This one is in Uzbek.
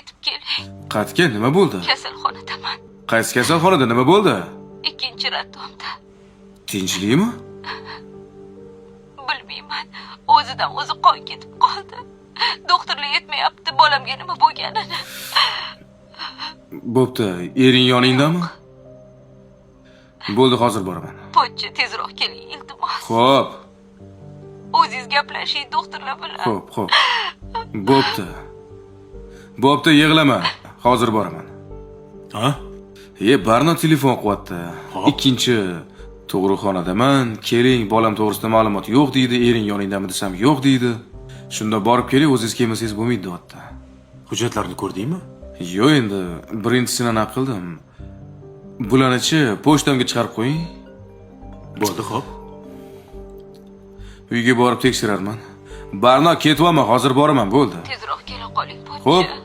Yetib keling. Qatga nima bo'ldi? Kasalxonadaman. Qaysi kasalxonada, nima bo'ldi? Ikkinchi роддом da. Tinchlikmi? Bilmayman. O'zidan o'zi qon ketib qoldi. Doktorlar aytmayapti bolamga nima bo'lganini. Bo'pti, ering yoningdami? Bo'ldi, hozir boraman. Pochcha, tezroq keling, iltimos. Xo'p, O'zingiz gaplashing doktorlar bilan. Xo'p. Bo'pti. Bo'pti, yig'lama. Hozir boraman. Ha? E, Barno telefon qilyapti. Xo'p. Ikkinchi tug'ruqxonadaman, keling, bolam to'g'risida ma'lumot yo'q deydi, ering yoningdami desam yo'q deydi. Shunda borib keling, o'zingiz kelmasangiz bo'lmaydi deyapti. Hujjatlarni ko'rdingmi? Yo'q endi, birinchisini anaqa qildim. Bularnichi pochtamga chiqarib qo'ying. Bo'ldi, xo'p. Uyga borib tekshirarman. Barno, ketyapman, hozir boraman, bo'ldi. Tezroq kela qoling, Xo'p. pochcha.